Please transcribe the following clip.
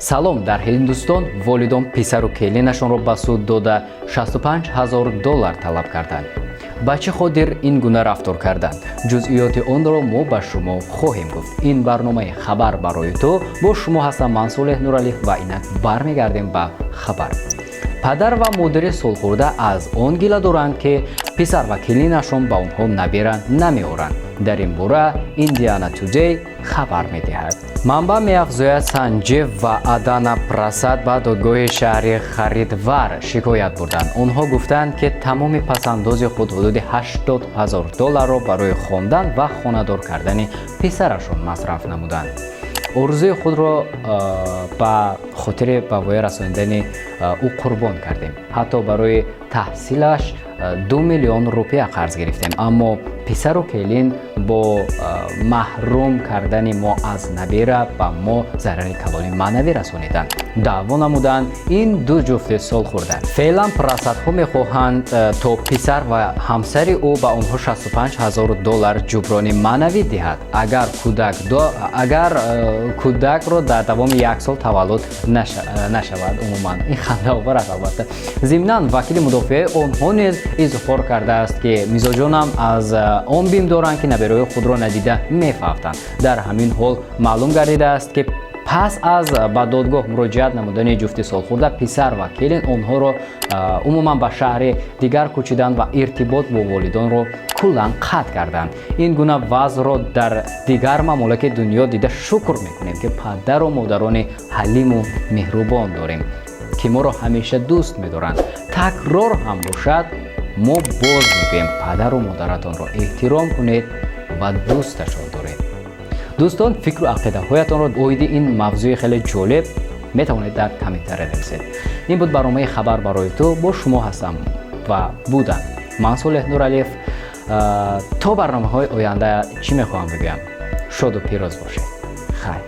Салом. Дар Ҳиндустон волидон писару келинашонро ба суд дода, 65 ҳазор доллар талаб карданд. Ба чӣ хотир ин гуна рафтор карданд? Ҷузъиёти онро мо ба шумо хоҳем гуфт. Ин барномаи «Хабар барои ту», бо шумо ҳастам ман, Солеҳ Нуралиев, ва инак бармегардем ба хабар. Падар ва модари солхӯрда аз он гила доранд, ки писар ва келинашон ба онҳо набера намеоранд. Дар ин бора India Today хабар медиҳад. Манбаъ меафзояд, Санҷив ва Адана Прасад ба додгоҳи шаҳри Харидвар шикоят бурданд. Онҳо гуфтанд, ки тамоми пасандози худ, ҳудуди 80 ҳазор долларро, барои хондан ва хонадор кардани писарашон масраф намуданд. Орзуи худро ба хотири ба воя расонидани ӯ қурбон кардем. Ҳатто барои таҳсилаш 2 миллион рупия қарз гирифтем, аммо писару келин бо маҳрум кардани мо аз набера ба мо зарари калони маънавӣ расониданд, даъво намуданд ин ду ҷуфти солхӯрда. Феълан Прасадҳо мехоҳанд, то писар ва ҳамсари ӯ ба онҳо 65 ҳазор доллар ҷуброни маънавӣ диҳад, агар кӯдакро дар давоми як сол таваллуд нашавад. Умуман, ин хандаовар аст, албатта. Зимнан, вакили мудофиаи онҳо низ изҳор кардааст, ки мизоҷонам аз он бим доранд, ки набераҳои худро надида мефавтанд. Дар ҳамин ҳол маълум гардидааст, ки пас аз ба додгоҳ муроҷиат намудани ҷуфти солхӯрда, писар ва келин онҳоро умуман ба шаҳри дигар кӯчиданд ва иртибот бо волидонро куллан қатъ карданд. Ин гуна вазъро дар дигар мамолики дунё дида шукр мекунем, ки падару модарони ҳалиму меҳрубон дорем, ки моро ҳамеша дӯст медоранд. Такрор ҳам бошад, мо боз мегӯем: падару модаратонро эҳтиром кунед ва дӯсташон доред. Дӯстон, фикру ақидаҳоятонро оиди ин мавзӯи хеле ҷолиб метавонед дар комментария нависед. Ин буд барномаи «Хабар барои ту». Бо шумо ҳастам ва будам ман, Солеҳ Нуралиев. То барномаҳои оянда чӣ мехоҳам бигӯям? Шоду пирӯз бошед. Хайр.